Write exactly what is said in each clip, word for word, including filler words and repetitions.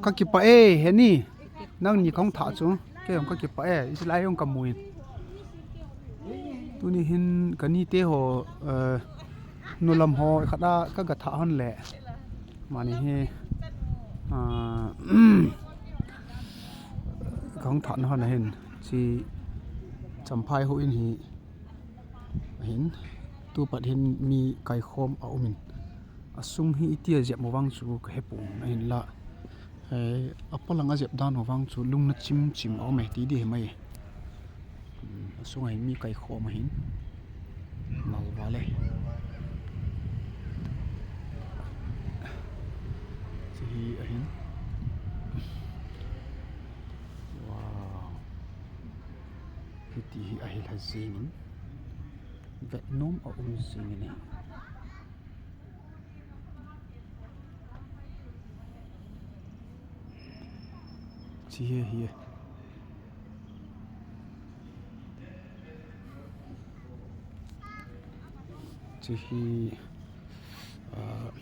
Ka kipah e, heni. Nangni kahung thah chu. Kei jong ka kipah e, hiche lai jong ka mu in. Tuni hin ka nite ho, eh, nulam ho khat a ka ga thah hon le. Mani hi, ah, kahung thah na hon ahin. Chi Champhai houin hi. Ahin, tupat hin mi kaikhom a um in. Asung hi iti a jep mo vang chu ka hepon ahinla. Eh, apolang a jep dan ho vang chu lungna chim chim a um e ti di hi mai. Hmm, asung a hin mi kaikhom ahin. Malva le. Chi hi ahin. Wow. Hiti hi ahilha jingin. Vetnom a um jingin. Chi hi hi. Chi hi, ah,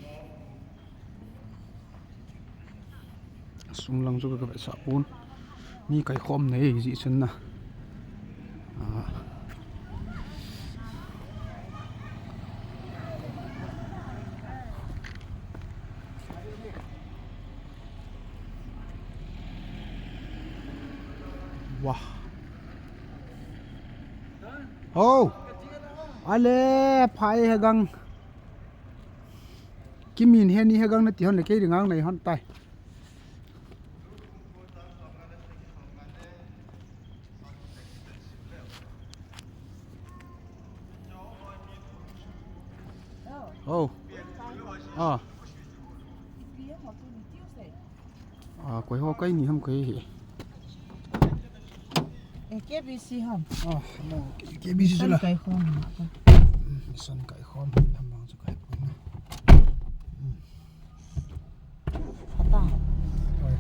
Sunglang chu ka vetsah pon. Mi kaikhom nei jeh chun na. Ah. Wah. Oh. Ale, phai he gang. Kimin he ni he gang na ti hon le kei ring ang nei hon tai. Oh. Ah. Ah, koi ho kai ni ham kai hi. Eh, K B C ham. Ah, no, K B C Mission sula. Kai khom ha ta. Mission kai khom ham bang chu kai khom. Hata. Oi.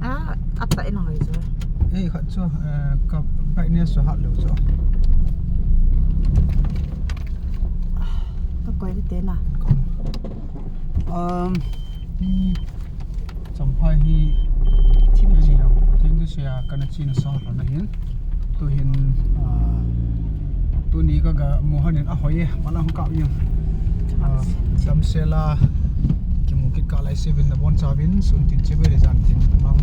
Ah, ata ina hoi jo. Eh, khat chu, eh, ka brightness chu hat lou chu. Ka koi te na. Um, pi Champhai hi thim chu. Thim chu sia kana china sa lona hin. Tu hin, ah, tuni ka ga mu hanin ahoi e, malang ka yin. Ah, damsel a kimu kit ka lai seven na bon chavin, sun tin chebe le jan tin mang.